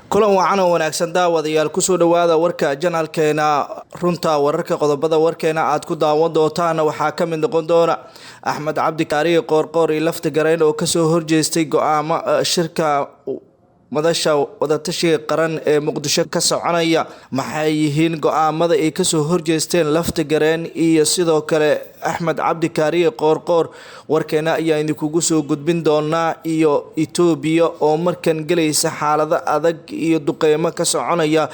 Kulan wacan oo wanaagsan, daawadayaal. Kusoo dhawaada warka janalkeena Runta Wararka. Qodobada warkeena aad ku daawan doontaan waxaa ka mid noqon doona Axmed Cabdi Kaariye Qoorqoor iyo Lafti Gareyn oo kasoo horjeestay go-aamo shirka Madasha Wadatashiga Qaran ee Muqdisho ka soconaya. Maxay yihiin go-aamada ay kasoo horjeesteen Lafti Gareen iyo sidoo kale Axmed Cabdi Kaariye Qoorqoor? Warkeena ayaa idinkugu soo gudbin doonaa. Iyo Itoobiya oo markan gelaysa xaalado adag iyo duqeymo ka soconaya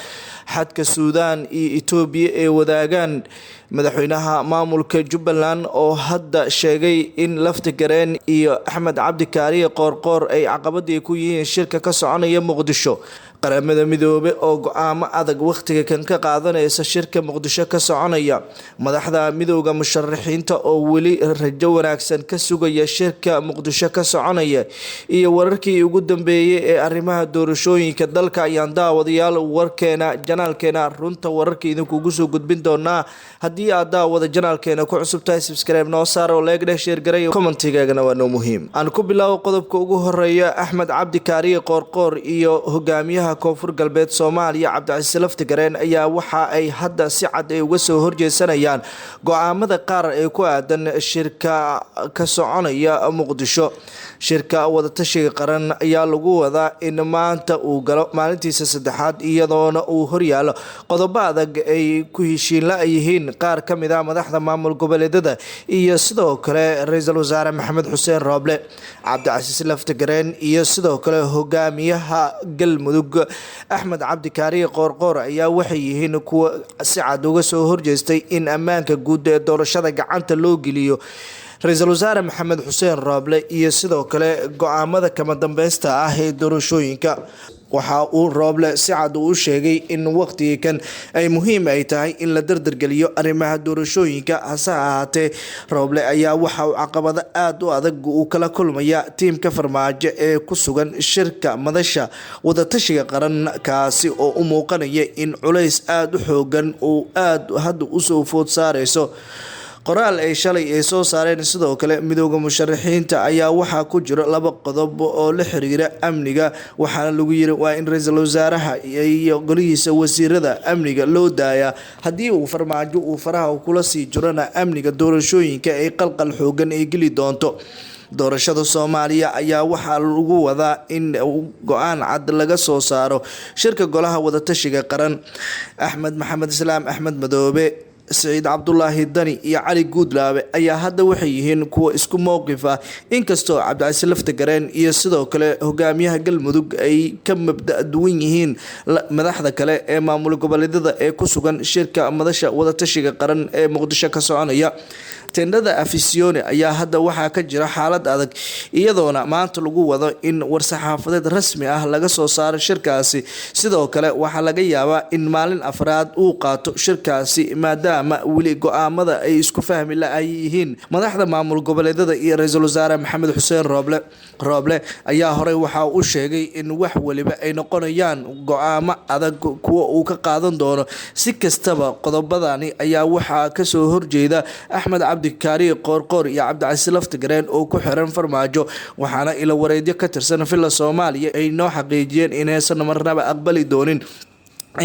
xadka Suudaan iyo Itoobiya ee wadaagaan. Madaxweynaha maamulka Jubbaland oo hadda sheegay in Lafti Gareen iyo Axmed Cabdi Kaariye Qoorqoor ay caqabadii ku yihiin shirka ka soconaya Muqdisho. Qaramada Midoobe oo go-aamo adag wakhtiga kan ka qaadanaysa shirka Muqdisho ka soconaya. Madaxda Midooda Musharaxiinta oo weli rajo wanaagsan ka sugaya shirka Muqdisho ka soconaya, iyo wararkii ugu dambeeyay ee arrimaha doorashooyinka dalka ayaan, daawadayaal, warkeena janaalkeena Runta Wararka idinkugu soo gudbin doonaa. Haddii aad, daawada, janaalkeena ku cusub tahay, subscribe noo saar oo like dheh, share garay, commentigaagana waa noo muhiim. Aan ku bilaabo qodobka ugu horeeya. Axmed Cabdi Kaariye Qoorqoor iyo hogaamiyaha Koonfur Galbeed Soomaaliya Cabdicasiis Laftigareen ayaa waxa ay hadda si cad ay uga soo horjeesanayaan go-aamada qaar ee ku aadan shirka ka soconaya Muqdisho. Shirka Wadatashiga Qaran ayaa lagu wadaa in maanta uu galo maalintiisa saddexaad, iyadoona uu horyaalo qodobo adag ay ku heshiin la yihiin qaar ka mid ah madaxda maamul goboleedyada iyo sidoo kale Ra-iisul Wasaare Maxamed Xuseen Rooble. Cabdicasiis Laftigareen iyo sidoo kale hogaamiyaha Galmudug Axmed Cabdi Kaariye Qoorqoor ayaa waxay yihiin kuwa si cad uga soo horjeestay in ammaanka guud ee doorashada gacanta loo geliyo Ra-iisul Wasaare Maxamed Xuseen Rooble iyo sidoo kale go-aamada kama dambeysta ah ee doorashooyinka. Waxa uu Rooble si cad uu u sheegay in waqtigii kan ay muhiim ay tahay in la dardargeliyo arrimaha doorashooyinka. Hase ahaatee, Rooble ayaa waxa uu caqabado aada u adag uu kala kulmaya tiimka Farmaajo ee ku sugan shirka Madasha Wadatashiga Qaran, kaasi oo u muuqanaya in culays aada u xoogan uu aada hadda usoo food saareyso. Qoraal ay shalay ay soo saareen sidoo kale Midooda Musharaxiinta ayaa waxaa ku jiro laba qodob oo la xiriira amniga, waxaana lagu yiri waa in ra-iisul wasaaraha iyo golihiisa wasiirada amniga loo daayaa. Haddii uu Farmaajo uu faraha kula sii jirona, amniga doorashooyinka ay qalqal xoogan ay geli doonto. Doorashada Soomaaliya ayaa waxaa lagu wadaa in go-aan cad laga soo saaro shirka Golaha Wadatashiga Qaran. Axmed Maxamed Islaam Axmed Madoobe, Siciid Cabdulaahi Dani iyo Cali Guudlaabe ayaa hadda waxay yihiin kuwa isku mowqif ah, inkastoo Cabdicasiis Laftagareen iyo sidoo kale hogaamiyaha Galmudug ay ka mabda duwan yihiin madaxda kale ee maamul goboleedyada ee ku sugan shirka Madasha Wadatashiga Qaran ee Muqdisho ka soconaya. Tendhada Afisione ayaa hadda waxaa ka jira xaalad adag, iyadoona maanta lagu wado in war-saxaafadeed rasmi ah laga soo saaro shirkaasi. Sidoo kale waxaa laga yaabaa in maalin afraad uu qaato shirkaasi, maadaama weli go-aamada ay isku fahmi la ay yihiin madaxda maamul goboleedyada iyo ra-iisul wasaare Maxamed Xuseen Rooble. Rooble ayaa horey waxa uu sheegay in wax waliba ay noqonayaan go-aamo adag kuwa uu ka qaadan doono. Si kastaba, qodobadani ayaa waxaa kasoo horjeeda Axmed Cabdi Kaariye Qoorqoor iyo Cabdicasiis Laftigareen oo ku xiran Farmaajo, waxaana ilo wareedyo ka tirsan Villa Soomaaliya ay noo xaqiijiyeen inaysan marnaba aqbali doonin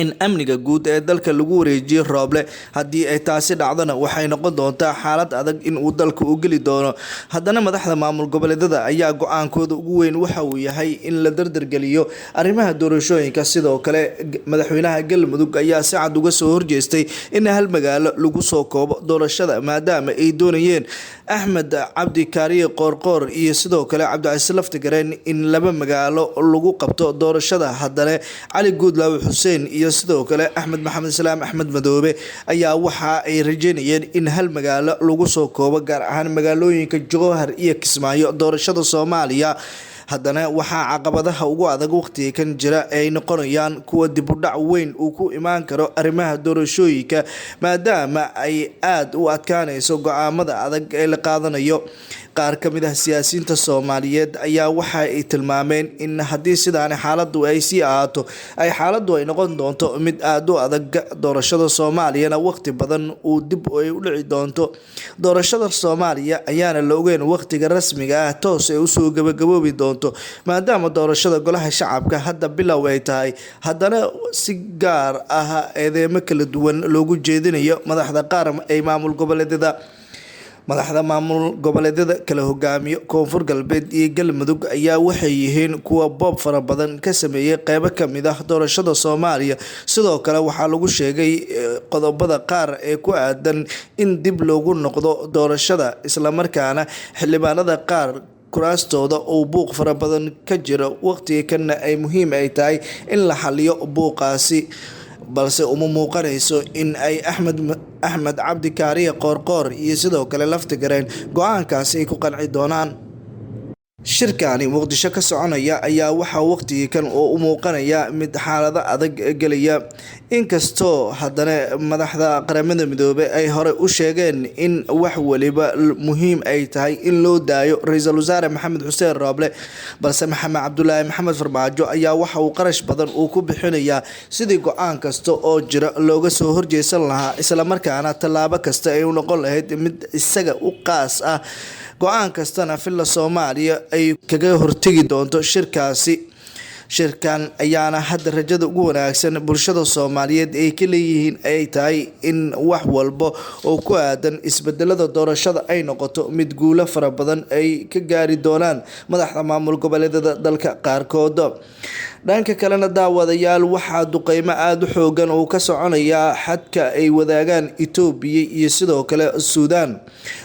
in amniga guud ee dalka lagu wareejiyo Rooble. Haddii ay taasi dhacdona, waxay noqon doontaa xaalad adag in uu dalka u geli doono. Haddana madaxda maamul goboleedyada ayaa go-aankooda ugu weyn waxa uu yahay in la dardargeliyo arrimaha doorashooyinka. Sidoo kale madaxweynaha Galmudug ayaa si cad uga soo horjeestay in hal magaalo lagu soo koobo doorashada, maadaama ay doonayeen Axmed Cabdi Kaariye Qoorqoor iyo sidoo kale Cabdicasiis Laftigareen in laba magaalo lagu qabto doorashada. Haddana Cali Guudlaawe Xuseen iyo sidoo kale Axmed Maxamed Islaam Axmed Madoobe ayaa waxa ay rajeynayeen in hal magaalo lagu soo koobo, gaar ahaan magaalooyinka Jowhar iyo Kismaayo, doorashada Soomaaliya. Haddana waxaa caqabadaha ugu adag waqtiga kan jira ay noqonayaan kuwa dib u dhac weyn uu ku imaan karo arrimaha doorashooyinka, maadaama ay aada u adkaanayso go-aamada adag ee la qaadanayo. Qaar ka mid ah siyaasiyiinta Soomaaliyeed ayaa waxa ay tilmaameen in haddii sidaani xaaladdu ay sii ahaato, ay xaaladdu ay noqon doonto mid aada u adag, doorashada Soomaaliyana waqti badan uu dib ay u dhici doonto. Doorashada Soomaaliya ayaana la ogeyn waqtiga rasmiga ah toos ay usoo gabagaboobi doonto, maadaama doorashada golaha shacabka hadda bilow ay tahay, haddana si gaar ah eedeymo kala duwan loogu jeedinayo madaxda qaar ee maamul goboleedyada. Madaxda maamul goboleedyada kala hogaamiyo Koonfur Galbeed iyo Galmudug ayaa waxay yihiin kuwa boob fara badan ka sameeyay qeybo kamid ah doorashada Soomaaliya. Sidoo kale waxaa lagu sheegay qodobada qaar ee ku aadan in dib loogu noqdo doorashada, islamarkaana xildhibaanada qaar kuraastooda uu buuq fara badan ka jiro, waqtiga kana ay muhiim ay tahay in la xaliyo buuqaasi. Balse uma muuqanayso in ay Axmed Cabdi Kaariye Qoorqoor iyo sidoo kale Laftigareen go-aankaasi ay ku qanci doonaan. Shirkani Muqdisho ka soconaya ayaa waxaa waqtigii kan oo u muuqanaya mid xaalado adag gelaya, inkastoo haddana madaxda Qaramada Midoobay ay hore u sheegeen in wax waliba muhiim ay tahay in loo daayo ra-iisul wasaare Maxamed Xuseen Rooble. Balse Maxamed Cabdulaahi Maxamed Farmaajo ayaa waxa uu qarash badan uu ku bixinayaa sidii go-aan kasta oo jira looga soo horjeesan lahaa, islamarkaana tallaabo kasta ay u noqon lahayd mid isaga u qaas ah, go-aan kastana Villa Soomaaliya ay kaga hortegi doonto shirkaasi. Shirkan ayaana hadda rajada ugu wanaagsan bulshada Soomaaliyeed ay ka leeyihiin ay tahay in wax walba oo ku aadan isbedelada doorashada ay noqoto mid guulo fara badan ay ka gaari doonaan madaxda maamul goboleedyada dalka qaarkood. Dhanka kalena daawadayaal, waxaa duqeymo aada u xoogan uu ka soconayaa xadka ay wadaagaan Itoobiya iyo sidoo kale Suudaan.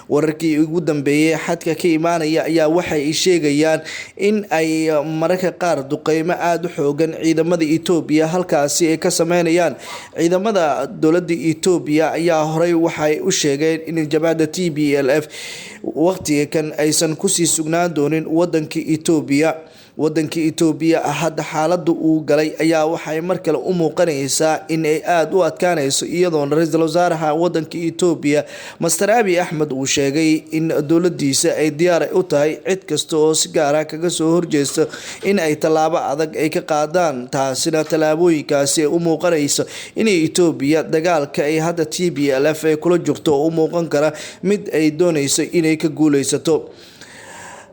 Wararkii ugu dambeeyay xadka ka imaanaya ayaa waxay sheegayaan in ay mararka qaar duqeymo aada u xoogan ciidamada Itoobiya halkaasi ay ka sameynayaan. Ciidamada dowladda Itoobiya ayaa horey waxay u sheegeen in jabhadda TPLF waqtiga kan aysan kusii sugnaan doonin wadanka Itoobiya. Wadanka Itoobiya hadda xaaladda uu galay ayaa waxay mar kale u muuqanaysaa in ay aada u adkaanayso, iyadoona ra-iisul wasaaraha wadanka Itoobiya Master Abiy Axmed uu sheegay in dowladiisa ay diyaar u tahay cid kasta oo si gaara kaga soo horjeesto in ay tallaabo adag ay ka qaadaan, taasina tallaabooyinkaasi ay u muuqanayso inay Itoobiya dagaalka ay hadda TPLF ay kula jirto oo u muuqan kara mid ay doonayso inay ka guuleysato.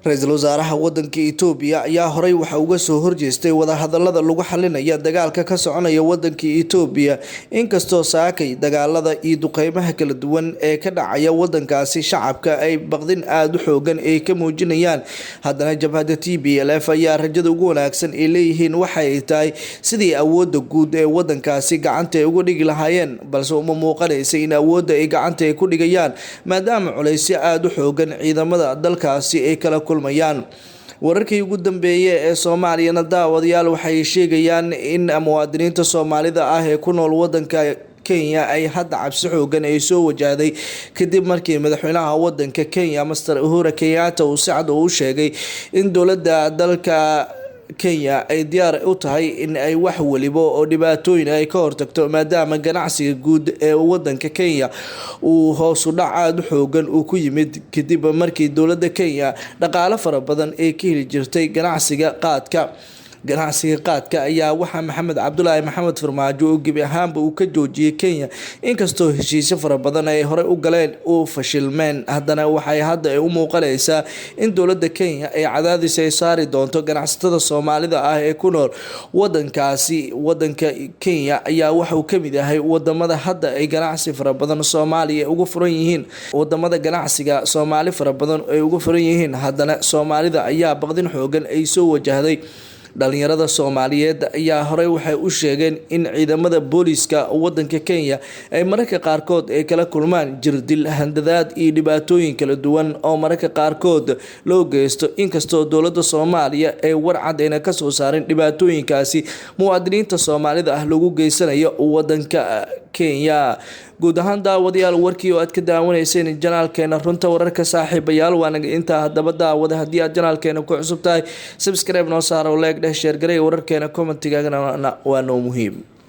Ra-iisul wasaaraha wadanka Itoobiya ayaa horey waxa uga soo horjeestay wadahadalada lagu xalinaya dagaalka ka soconaya wadanka Itoobiya, inkastoo saakay dagaalada iyo duqeymaha kala duwan ee ka dhacaya wadankaasi shacabka ay baqdin aada u xoogan ay ka muujinayaan. Haddana jabhadda TPLF ayaa rajada ugu wanaagsan ay leeyihiin waxay tahay sidii awoodda guud ee wadankaasi gacanta ay uga dhigi lahaayeen, balse uma muuqanaysa in awoodda ay gacanta ay ku dhigayaan, maadaama culaysyo aada u xoogan ciidamada dalkaasi ay kala kulmayaan. Wararkii ugu dambeeyay ee Soomaaliyana daawadayaal waxay sheegayaan in muwaadiniinta Soomaalida ah ee ku nool wadanka Kenya ay hadda cabsi xoogan ay soo wajahday kadib markii madaxweynaha wadanka Kenya Master Uhuru Kenyatta uu si cad u sheegay in dowladda dalka Kenya ay diyaar u tahay in ay wax waliba oo dhibaatooyin ay ka hortagto, maadaama ganacsiga guud ee wadanka Kenya uu hoos u dhac aada u xoogan uu ku yimid kadib markii dowladda Kenya dhaqaale fara badan ay ka heli jirtay ganacsiga qaadka. Ganacsiga qaadka ayaa waxaa Maxamed Cabdulaahi Maxamed Farmaajo oo gebi ahaanba uu ka joojiyay Kenya, inkastoo heshiisyo fara badan ay horey u galeen u fashilmeen, haddana waxay hadda ay u muuqanaysaa in dowladda Kenya ay cadaadis ay saari doonto ganacsatada Soomaalida ah ee ku nool wadankaasi. Wadanka Kenya ayaa waxauu kamid yahay wadamada hadda ay ganacsi fara badan Soomaaliya uga furan yihiin, wadamada ganacsiga Soomaali fara badan ay uga furan yihiin. Haddana Soomaalida ayaa baqdin xoogan ay soo wajahday. Dhalinyarada Soomaaliyeed ayaa horey waxay u sheegeen in ciidamada booliiska wadanka Kenya ay mararka qaarkood ay kala kulmaan jirdil, handadaad iyo dhibaatooyin kala duwan oo mararka qaarkood loo geysto, inkastoo dowladda Soomaaliya ay warcad ayna kasoo saarin dhibaatooyinkaasi muwaadiniinta Soomaalida ah lagu geysanayo wadanka Kenya. Guud ahaan daawadayaal, warkii oo aad ka daawanayseen janaalkeena Runta Wararka, saaxiibayaal, waanaga intaa. Haddaba daawada, haddii aad janaalkeena ku cusub tahay, subscribe noo saaro, like dheh, share garey wararkeena, commentigaagana waa noo muhiim.